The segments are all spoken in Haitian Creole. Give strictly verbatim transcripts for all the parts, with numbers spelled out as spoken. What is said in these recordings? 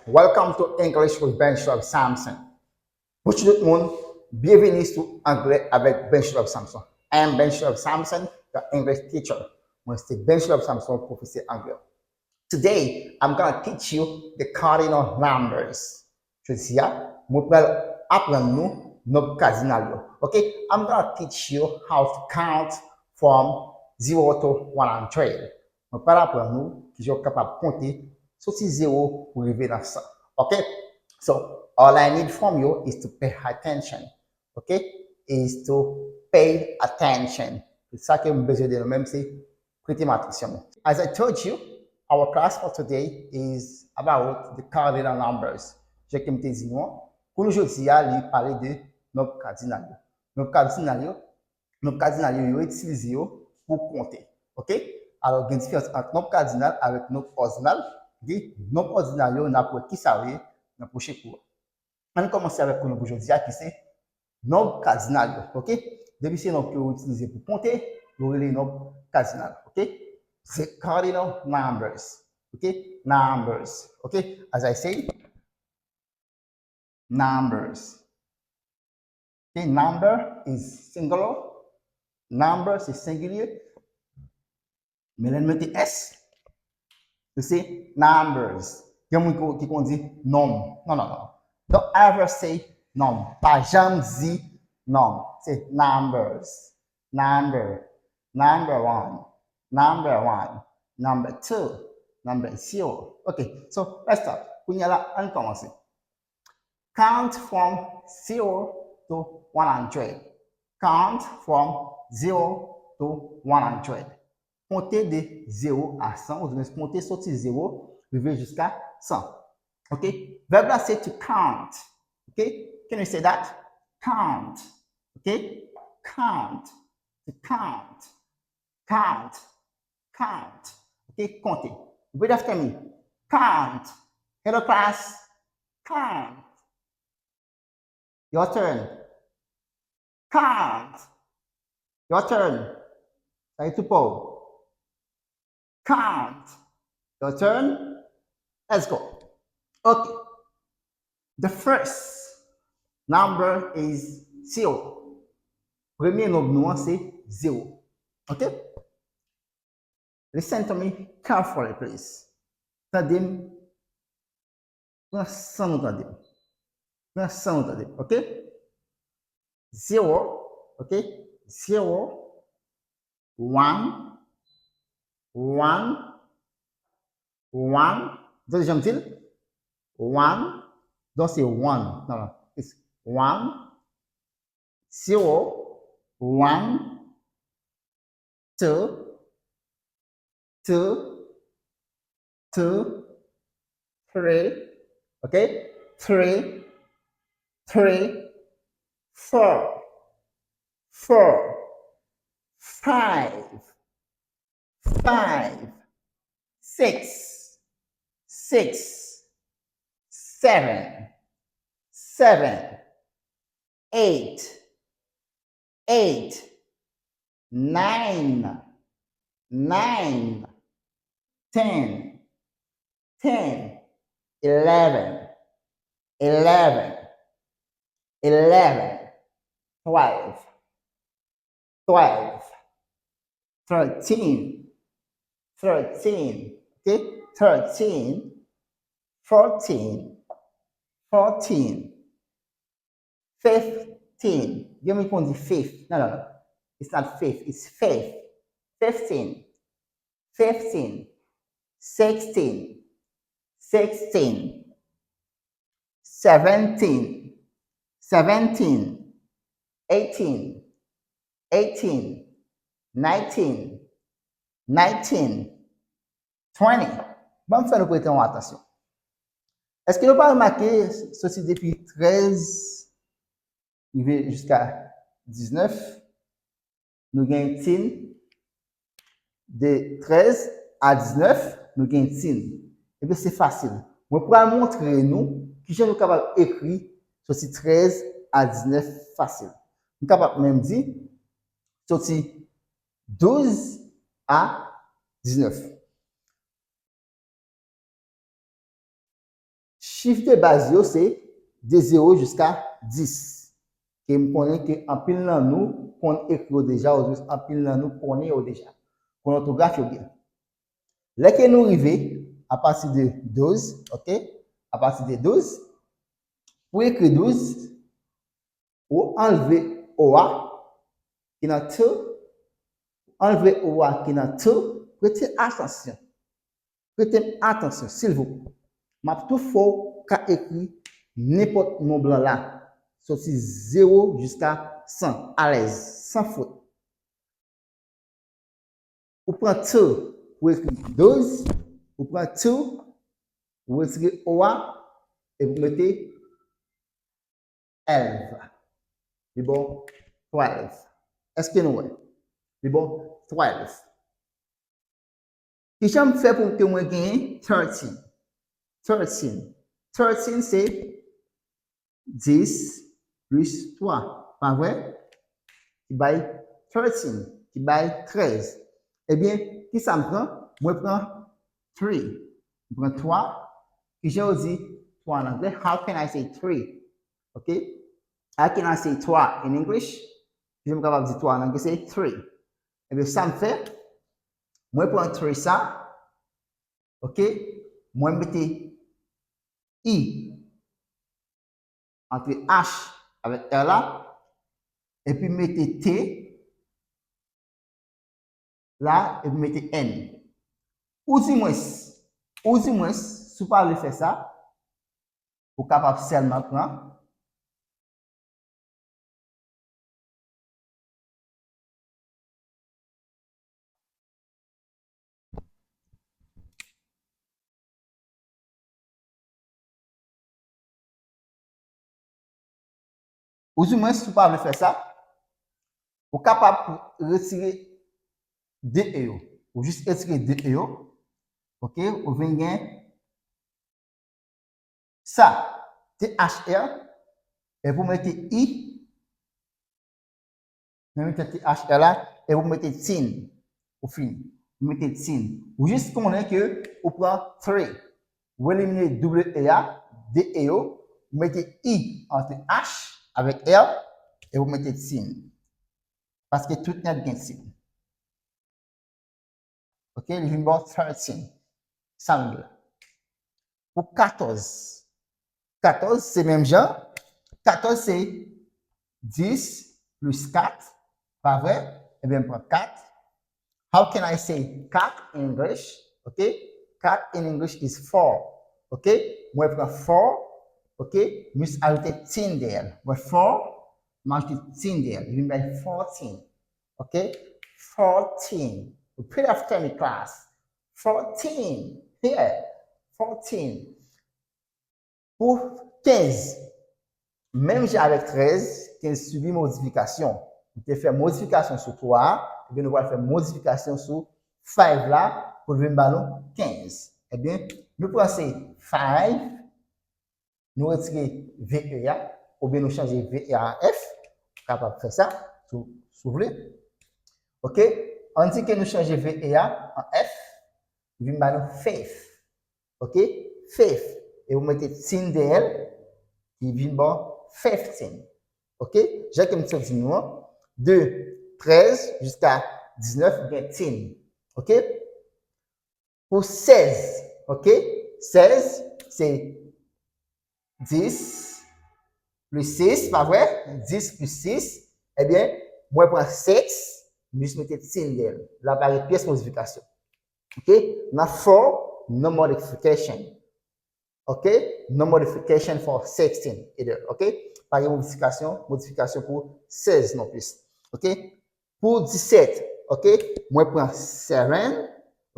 Welcome to English with Bench of Samson. Bonjou tout moun, byenveni sou Anglè avèk Bench of Samson. I am Bench of Samson, your English teacher. Mwen se Bench of Samson, pwofesè anglè. Today, I'm gonna teach you the cardinal numbers. Jodi a, mwen pral aprann nou nonb kadinal yo. Ok? I'm gonna teach you how to count from zero to one hundred. Mwen pral aprann nou kijan w kapab konte soti zewo pou rive nan san. Ok? So, all I need from you is to pay attention. Ok? Is to pay attention. Sa ke m bezwen de nou menm se prete m atansyon. As I told you, our class for today is about the cardinal numbers. Jan ke m te di nou an, kou nou jodi a, li pale de nonb kadinal yo. Nonb kadinal yo, nonb kadinal yo, yo itilize yo pou konte. Ok? Alò, gen diferans ant nonb kadinal avèk nonb òdinal. Ok? Nonb òdinal yo, n ap wè kisa yo ye nan pwochen kou a. Ann kòmanse avèk kou nou pou jodi a, ki se nonb kadinal yo. Ok? Depi se nonb ke yo itilize pou konte, yo rele nonb kadinal. Ok? Se cardinal numbers. Ok? Numbers. Ok? As I say, numbers. Ok? Number is singular. Number se sengilye. Men lè n mete S, se numbers. Gen moun ki, ki konn di nonm. Non, non, non. Don't ever say nonm. Pa janm di nonm. Se numbers. Number. Number one. Number one. Number two. Number zero. Ok, so, let's start. Kounye a la, ann kòmanse. Count from zero to one hundred. Count from zero to one hundred. Konte de zewo a san, oubyen konte soti zewo rive jiska san. Ok? Vèb la se to count. Ok? Can you say that? Count. Ok? Count. To count. Count. Count. Ok? Konte. Repeat after me. Count. Hello, class. Count. Your turn. Count. Your turn. Sa e tou pa w. Count. Your turn. Let's go. Ok. The first number is zero. Premye nonb nou an se zewo. Ok? Listen to me carefully, please. Tande m. Pran san nou tande m. Pran san nou tande m, ok? Zero, ok? Zero, one, one, one. Tande jan m di l? One. Donk se one. Non, non. It's one, zero, one, two, two, two, three, ok? Three, three, four, four, five, five, six, six, seven, seven, eight, eight, nine, nine, ten, ten, eleven, eleven, eleven, twelve, twelve, thirteen, thirteen, ok? Thirteen, fourteen, fourteen, fifteen. Gen moun ki konn di fif. Non, non, non. It's not fif, it's fif. Fifteen, fifteen, sixteen, sixteen, seventeen, seventeen, eighteen, eighteen, nineteen, nineteen, twenty. Ban m fè nou prete yon atansyon. Èske nou pa remake, soti depi trèz rive jiska diznèf, nou gen teen, de trèz a diznèf, nou gen teen. Ebyen, se fasil. Mwen pral montre nou kijan nou kapab ekri soti trèz a diznèf fasil. Nou kapab menm di soti douz a diznèf. Chif de baz yo se de zewo jiska dis. Ke m konnen ke anpil nan nou konn ekri yo deja, oubyen anpil nan nou konnen yo deja. Konn òtograf yo byen. Lè ke nou rive apati de douz, ok? Apati de douz, pou ekri douz, ou anlve o a ki nan T, ou anlve o a ki nan T, prete atansyon. Prete m atansyon, silvouplè. M ap tou fè w ka ekri nenpòt nonb lan la, soti zewo jiska san, alèz, san fot. Ou pran T pou ekri douz, ou pran T, ou retire o a, epi ou mete twelve. Li ba w twelve. Èske nou wè? Li ba w twelve. Kijan m fè pou ke mwen genyen thirteen? Thirteen. Thirteen se dis plis twa, pa vre? Ki bay thirteen, ki bay trèz. Ebyen, kisa m pran? Mwen pran three. M pran twa. Kijan yo di twa an anglè? How can I say three? Ok? How can I say twa in English? Kijan m kapab di twa an anglè? Se three. Ebyen, sa m fè, mwen pran three sa, ok? Mwen mete I antre H avèk R la, epi mete T la, epi mete N. Ou di mwens, ou di mwens, si w pa vle fè sa, ou kapab sèlman pran Ou di mwens, si w pa vle fè sa, ou kapab retire de E yo. Ou jis retire de E yo. Ok, ou vin gen sa, T H R, epi ou mete I nan mitan T H R la, epi ou mete teen. Ou fini. Ou mete teen. Ou jis konnen ke ou pran three. Ou elimine W E a, de E yo, ou mete I antre H avèk R, epi ou mete teen. Paske tout nèt gen teen. Ok, li vin ba w thirteen. Sa m vle. Pou katòz. Katòz, se menm jan. Katòz, se dis plis kat. Pa vre? Ebyen, m pran kat. How can I say kat in English? Ok? Kat in English is four. Ok? Mwen pran four. Ok? M jis ajoute teen dèyè l. Mwen four, m ajoute teen dèyè l. Li vin bay fourteen. Ok? Fourteen. Repeat after me, class. Fourteen. Here. Fourteen. Pou kenz, menm jan avèk trèz, kenz sibi modifikasyon. Nou te fè modifikasyon sou twa a, ebyen nou pral fè modifikasyon sou five la pou l vin ba nou kenz. Ebyen, nou pran se five, nou retire V E a, oubyen nou chanje V E a an F, ou kapab fè sa, si w, si w vle. Ok? Ann di ke nou chanje V E a an F, li vin ba nou fifth. Ok? Fifth. E ou mete teen dèyè l, li vin ba w fifteen. Ok? Jan ke m sot di nou an, de trèz jiska diznèf gen teen. Ok? Pou sèz, ok? Sèz, se dis plis sis, pa vre? Dis plis sis, ebyen, mwen pran six, m jis mete teen dèyè l. La pa gen pyès modifikasyon. Ok? Nan four, no modification. Ok? No modification for sixteen either. Ok? Pa gen modifikasyon, modifikasyon pou sèz non plis. Ok? Pou disèt, ok? Mwen pran seven,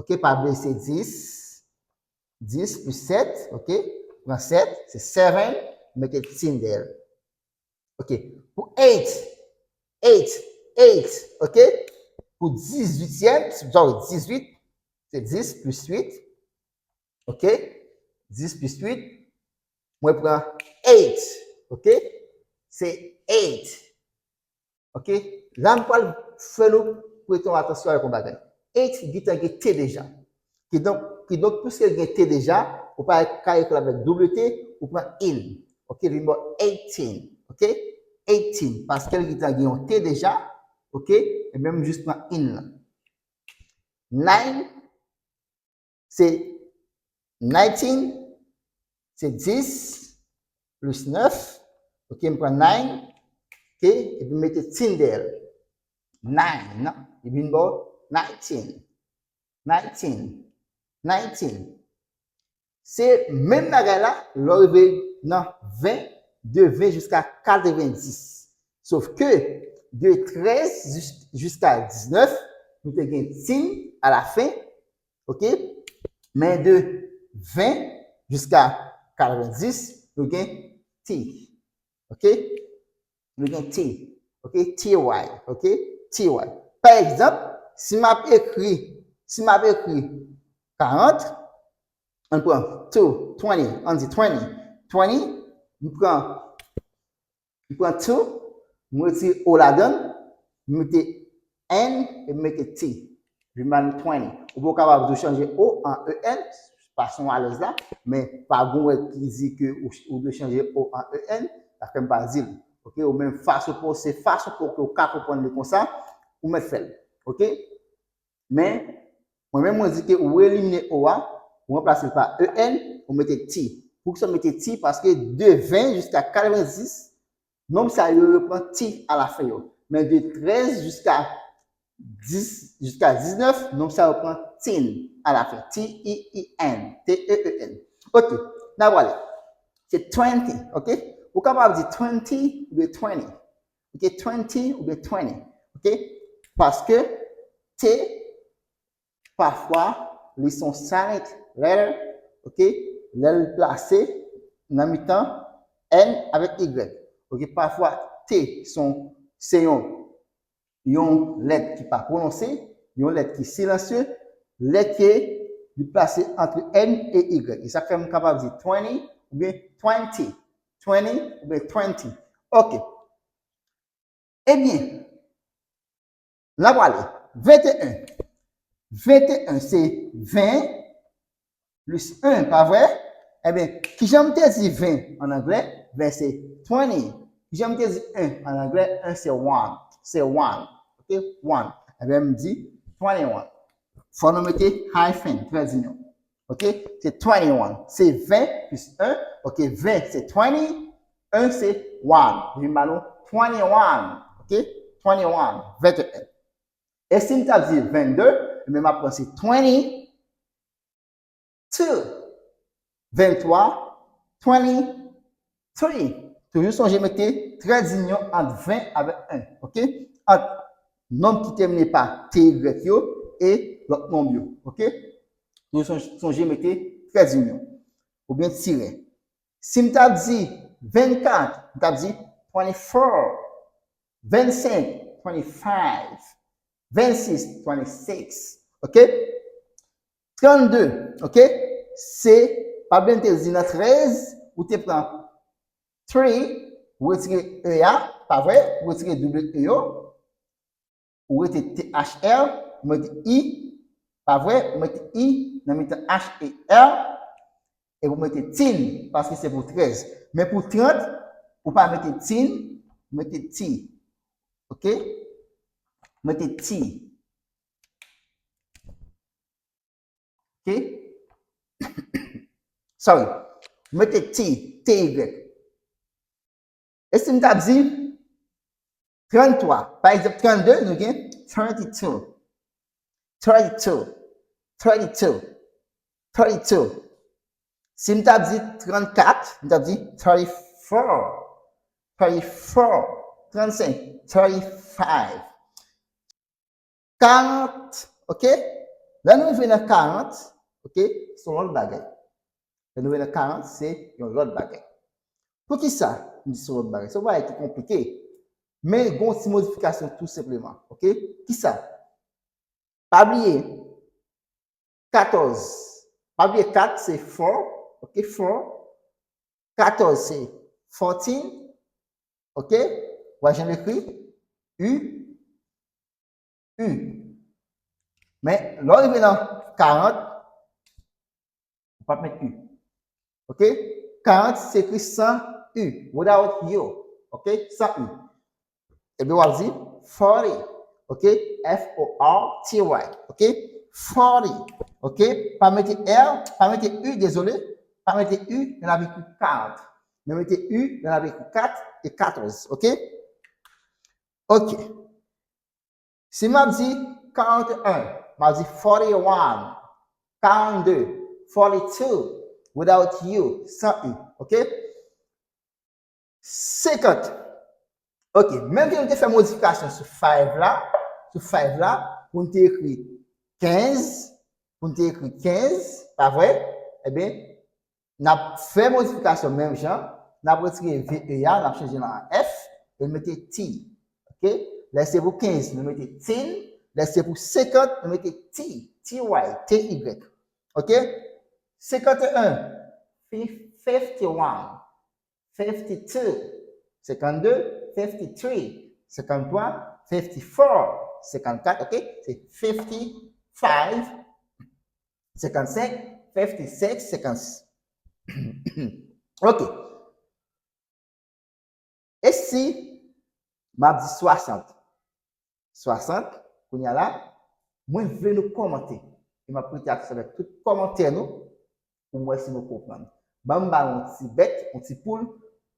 ok? Pa bliye se dis. Dis plis sèt, ok? Pran sèt, se seven, mete teen dèyè l. Ok. Pou eight, eight, eight, ok? Pou dizuityèm, sorry, dizuit, se dis plis uit, ok? Dis plis uit, mwen pran eight, ok? Se eight, ok? La, m pral fè nou prete yon atansyon avèk yon bagay. Eight gentan gen T deja. Kidonk, kidonk, piske l gen T deja, Ou pa ka ekri l avèk double T, ou pran in. Ok, li vin ba w eighteen. Ok? Eighteen. Paske l gentan gen yon T deja. Ok? Ebyen, m jis pran in lan. Nine, se nineteen, se dis plis nèf. Ok, m pran nine. Ok, epi m mete teen dèyè l. Nine, non? Li vin ba w nineteen. Nineteen. Nineteen. Se menm bagay la, lè w rive nan ven, de ven jiska katrevendis. Sof ke de trèz jis-, jiska diznèf, nou te gen teen alafen, ok? Men de ven jiska katrevendis, nou gen T, ok? Nou gen T, ok? T Y, ok? T Y. Pa egzanp, si m ap ekri, si m ap ekri karant, ann pran two, twenty, ann di twenty, twenty, m pran, m pran two, m retire O ladan l, m mete N e m mete T. Vin ba nou twenty. Ou poko kapab tou chanje O an E N, fason w alèz la, men pa gon règ ki di ke ou, ou dwe chanje O an E N, sa fè m pa di l. Ok, ou menm fason pou, se fason pou ke w ka konprann li konsa, ou mèt fè l. Ok? Men, mwen menm, mwen di ke ou elimine O a, ou ranplase l pa E N, ou mete T. Poukisa w mete T? Paske de ven jiska katrevendis, nonb sa yo, yo pran T alafen yo. Men de trèz jiska dis, jiska diznèf, nonb sa yo pran teen alafen. T E E N, T E E N. Ok, n a prale. Se twenty, ok? Ou kapab di twenty oubyen twenty. Ok, twenty oubyen twenty. Ok? Paske T, pafwa, li se yon silent letter, ok? Lè l plase nan mitan N avèk Y. Ok, pafwa, T se yon, se yon, yon lèt ki pa pwononse, yon lèt ki silansye, lè ke li plase ant N e Y. E sa k fè m kapab di twenty oubyen twenty. Twenty oubyen twenty. Ok. Ebyen, n a prale. Venteyen. Venteyen se ven plis en, pa vre? Ebyen, kijan m te di ven an anglè? Ven se twenty. Kijan m te di en an anglè? En se one. Se one. Ok? One. Ebyen, m di twenty-one. Fò nou mete hyphen, trè dinyon. Ok? Se twenty-one. Se ven plis en. Ok, ven se twenty, en se one. Li vin ba nou twenty-one. Ok? Twenty-one, venteyen. E si m ta di vennde, men m ap pran se twenty-two, venntwa, twenty-three. Toujou sonje mete trè dinyon ant ven avèk en, ok? Ant nonb ki tèmine pa T Y yo e lòt nonb yo, ok? Toujou sonje, sonje mete trè dinyon oubyen tirè. Si m ta di vennkat, m ta di twenty-four. Vennsenk, twenty-five. Vennsis, twenty-six. Ok? Trannde, ok? Se, pa bliye m te di nan trèz, ou te pran three, ou retire E a, pa vre? Ou retire double E yo, ou rete T H R, ou mete I, pa vre? Ou mete I nan mitan H e R, e ou mete teen, paske se pou trèz. Men pou trant, ou pa mete teen, ou mete T. Ok? Mete T. Ok? Sorry. Mete T, T Y. E si m ta di tranntwa, pa egzanp, trannde, nou gen thirty-two. Thirty-two. Thirty-two. Thirty-two. Si m ta di trannkat, m ta di thirty-four. Thirty-four. Trannsenk. Thirty-five. Karant, ok? Lè nou rive nan karant, ok, se yon lòt bagay. Lè nou rive nan karant, se yon lòt bagay. Poukisa m di se yon lòt bagay? Se yon bagay ki konplike, men gen yon ti modifikasyon tou senpleman, ok? Kisa? Pa bliye, katòz. Pa bliye kat se four, ok, four. Katòz se fourteen, ok? W a janm ekri U, U. Men, lè w rive nan karant, ou p ap met U. Ok? Count se ekri san u, without u. Ok? San u. Ebyen, w ap di forty. Ok? F O R T Y. Ok? Forty. Ok? Pa mete R, pa mete U, dezole. Pa mete U, lè n ap ekri count. Men mete U, lè n ap ekri kat e katòz. Ok? Ok. Si m ap di karannteyen, m ap di forty-one, karannde, forty-two, without U, san U, ok? Senkant. Ok, menm jan nou te fè modifikasyon sou five la, sou five la, pou n te ekri kenz, pou n te ekri kenz, pa vre? Ebyen, n ap fè modifikasyon menm jan, n ap retire V E a, n ap chanje l an F, e n mete T. Ok? Lè se pou kenz, nou mete tin. Lè se pou senkant, nou mete T, T Y, T Y. Ok? Senkanteyen, fifty-one, fifty-two, senkannde, fifty-three, senkanntwa, fifty-four, senkannkat, ok? Se fifty-five, senkannsenk, fifty-six, senkannsis. Ok. E si m ap di swasant? Swasant, kounye a la, mwen vle nou kòmante. E m ap rete avèk tout kòmantè nou pou m wè si nou konprann. Ban m ba yon ti bèt, yon ti poul,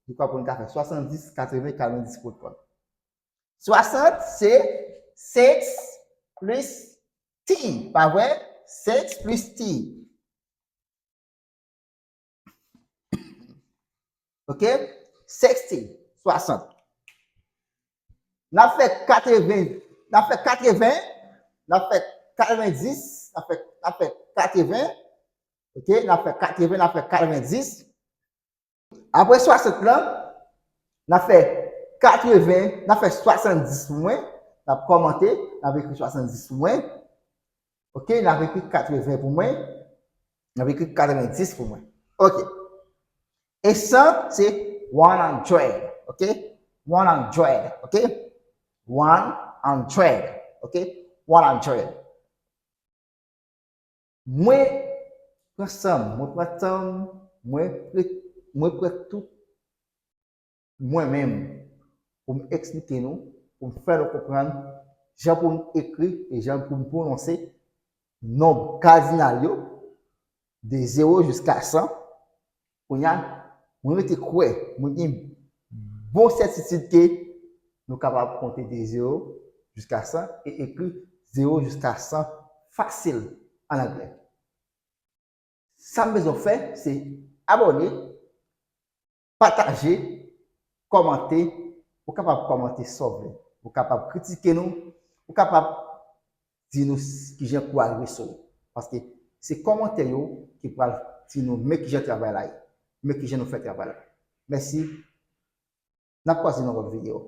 nou ka pou n ka fè swasanndis, katreven, katrevenndis pou konprann. Swasant se six plis T, pa vre? Six plis T. Ok? Sixty, swasant. N ap fè katreven, n ap fè katreven, n ap fè katrevenndis, n ap fè, n ap fè katreven. Ok? N ap fè katreven, n ap fè katrevenndis. Apre swasant lan, n ap fè katreven, n ap fè swasanndis pou mwen, n ap kòmante, n ap ekri swasanndis pou mwen. Ok, n ap ekri katreven pou mwen, n ap ekri katrevenndis pou mwen. Ok. E san, se one hundred, ok? One hundred, ok? One hundred, ok? One hundred. Mwen pran san m, mwen pran tan m, mwen pre-, mwen pran tout mwen menm pou m eksplike nou, pou m fè nou konprann jan pou n ekri e jan pou n pwononse nonb kadinal yo, de zewo jiska san. Kounye a, mwen rete kwè, mwen gen bon sètitid ke nou kapab konte de zewo jiska san e ekri zewo jiska san fasil an anglè. Sa m bezwen w fè, se abòne, pataje, kòmante. Ou kapab kòmante sa w vle. Ou kapab kritike nou. Ou kapab di nou s-, kijan kou a rive sou nou. Paske se kòmantè yo ki pral di nou men kijan travay la ye. Men kijan nou fè travay la. Mèsi. N ap kwaze nan lòt videyo.